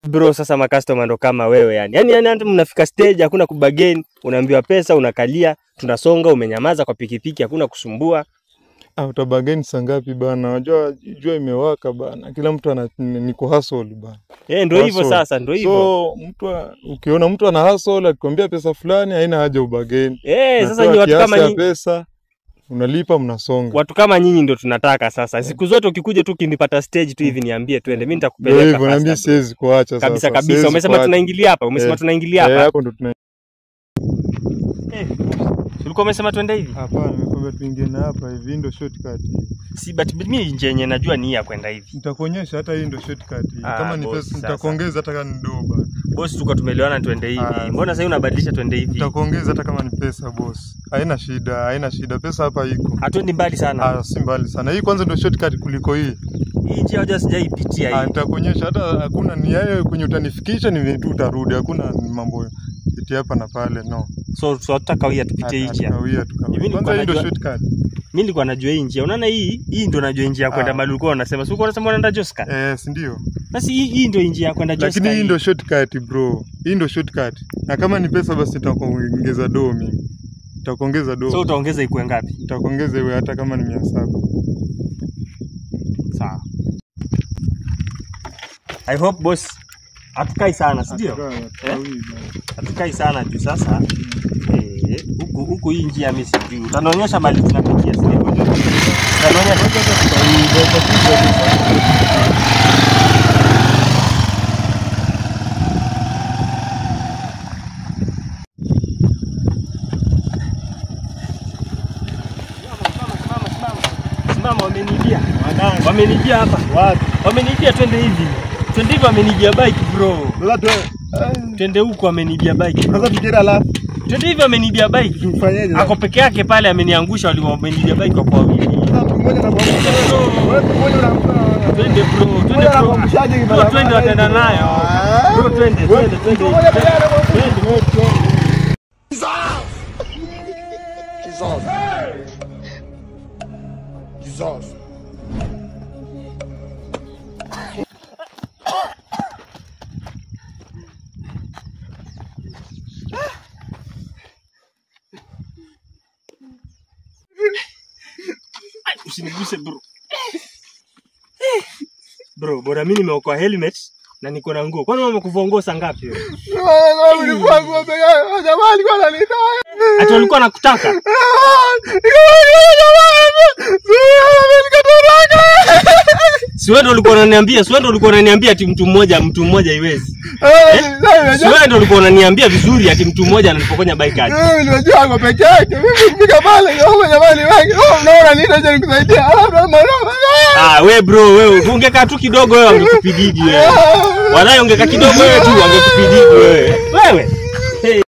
Bro, sasa makastoma ndo kama wewe yani. Yaani hata mnafika stage hakuna kubargain, unaambiwa pesa, unakalia, tunasonga, umenyamaza kwa pikipiki, hakuna kusumbua. Ah, utabargain saa ngapi bana? Unajua jua imewaka bana. Kila mtu ni kuhustle bana. Eh, ndio hivyo sasa, ndio hivyo. So mtu ukiona mtu ana hustle akikwambia pesa fulani haina haja ubargain. Eh, sasa ni watu kama nyinyi pesa unalipa mnasonga. Watu kama nyinyi ndio tunataka sasa. Siku zote ukikuja tu ukinipata stage tu hivi niambie twende. Mimi nitakupeleka. Hivyo na mimi siwezi kuacha sasa. Kabisa kabisa. Umesema tunaingilia hapa. Umesema tunaingilia hapa. Eh, hapo ndio tuna. Eh. Ulikuwa umesema twende hivi? Hapana, nimekwambia tuingie na hapa hivi ndio shortcut. Si but mimi nje yenye najua ni ya kwenda hivi. Nitakuonyesha hata hii ndio shortcut. Kama ni pesa nitakuongeza hata kama ni doba. Boss, tuko tumeelewana twende hivi. Mbona sasa unabadilisha twende hivi? Nitakuongeza hata kama ni pesa boss. Haina shida, haina shida. Pesa hapa iko. Hatuendi mbali sana. Ah, si mbali sana. Hii kwanza ndio shortcut kuliko hii. Hii njia hoja sijaipitia hii. Ah, nitakuonyesha hata hakuna ni yeye kwenye utanifikisha ni tu utarudi. Hakuna mambo eti hapa na pale no. So tutakawia tupitie hii njia. Tukawia tukawia. Kwanza hii ndio shortcut. Mimi nilikuwa najua hii njia. Unaona hii ndio najua njia ya kwenda mahali ulikuwa unasema. Si ulikuwa unasema unaenda Joska? Eh, si ndio. Basi hii ndio njia ya kwenda Joska. Lakini hii ndio shortcut bro. Hii ndio shortcut. Na kama ni pesa basi nitakuongeza do mimi. Nitakuongeza do. So utaongeza ikuwe ngapi? Nitakuongeza iwe hata kama ni 700. Sawa. I hope boss hatukai sana, si ndio? Hatukai sana juu sasa. Huku hii njia mimi sijui. Utanionyesha mahali tunapitia, si ndio? Utanionyesha Simama, wamenijia. Wamenijia hapa. Wapi? Wamenijia, twende hivi. Twende hivi, wamenijia bike bro. Twende huku, wamenijia bike. Sasa tukira alafu. Twende hivi, amenibia bike. Tufanyeje? Ako peke yake pale ameniangusha, wamenibia bike kwa wawili. Sasa mmoja na wewe mmoja unaamka. Twende bro, twende bro. Twende wataenda nayo. Bro, twende, twende, twende. Jesus. Jesus. Usiniguse bro. Bro, bora mimi nimeokoa helmet na niko na nguo. Kwani wamekuvua nguo saa ngapi wewe? Nilivua nguo peke yake. Jamaa alikuwa ananitaka. Ati walikuwa wanakutaka? Si wewe ndio ulikuwa unaniambia, si wewe ndio ulikuwa unaniambia ati mtu mmoja haiwezi. Si wewe ndio ulikuwa unaniambia vizuri ati mtu mmoja ananipokonya bike aje. Mimi nilijua ako peke yake. Mimi nikifika pale, oh jamani wengi. Oh unaona nini aje nikusaidia? Ah, wewe bro, wewe ungekaa tu kidogo wewe angekupigidi wewe. Walai ungekaa kidogo wewe tu angekupigidi wewe. Wewe.